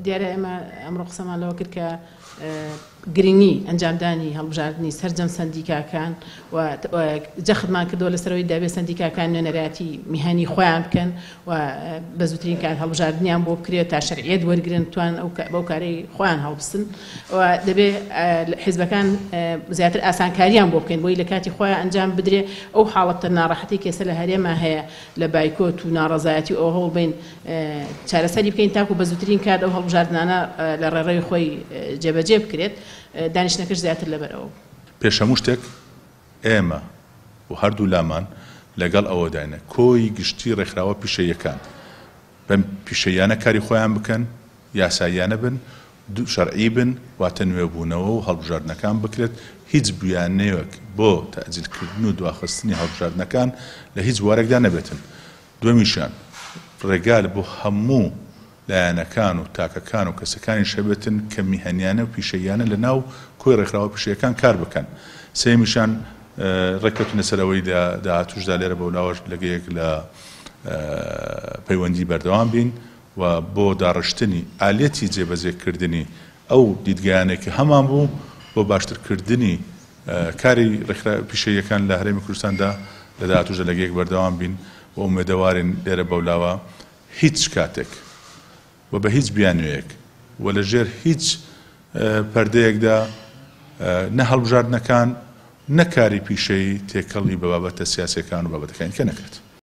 دیارە ئێمە ئەمڕۆ قسەمان لەوە کرد کە گرنگی ئەنجامدانی هەڵبژاردنی سەرجەم سەندیکاکان و جەختمان کردەوە لەسەرەوەی دەبێ سەندیکاکان نوێنەرایەتی میهەنی خۆیان بکەن و بە زووترین کات هەڵبژاردنیان بۆ بکرێت تا شەرعیەت وەرگرن توان ئەو بەو کارەی خۆیان هەڵبسن و دەبێ حیزبەکان زیاتر ئاسانکاریان بۆ بکەین بۆی لە کاتی خۆیان ئەنجام بدرێ. ئەو حاڵەتە ناڕەحەتی کێسە لە هەرێما هەیە لە بایکۆت و ناڕەزایەتی ئەو هەوڵ بین چارەسەری بکەین تاکو بە زووترین کات ئەو هەڵبژاردنانە لە ڕێڕەوی خۆی جێبەجێ بکرێت. دانیشتنەکەش زیاتر لەبەر ئەوە. پێش هەموو شتێک ئێمە و هەردوو لامان لەگەڵ ئەوەداینە کۆی گشتی ڕێکخراوە پیشەییەکان بەم پیشەییانە کاری خۆیان بکەن، یاساییانە بن، شەرعی بن، واتە نوێبوونەوە و هەڵبژاردنەکان بکرێت، هیچ بیانووێک بۆ تەئجیلکردن و دواخستنی هەڵبژاردنەکان لە هیچ بوارێکدا نەبێتن. دووەمیشیان ڕێگا بۆ هەموو لایەنەکان و تاکەکان و کەسەکانیش هەبێتن کە میهەنیانە و پیشەییانە لە ناو کۆی ڕێکخراوە پیشەیەکان کار بکەن. سێیەمیشیان ڕێککەوتین لەسەر ئەوەی لە داهاتووشدا لێرە بەولاوەش لەگەیەک لە پەیوەندی بەردەوام بین و بۆ داڕشتنی ئالیەتی جێبەجێکردنی ئەو دیدگایانەی کە هەمان بوو بۆ باشترکردنی کاری ڕێکخراوە پیشەییەکان لە هەرێمی کوردستاندا لە داهاتووشدا لەگەیەک بەردەوام بین و ئومێدەوارین لێرە بەولاوە هیچ کاتێک و بە هیچ بیانوویەک و لە ژێر هیچ پەردەیەکدا نە هەڵبژاردنەکان نە کاری پیشەیی تێکەڵی بە بابەتە سیاسیەکان و بابەتەکانی دیکە نەکرێت.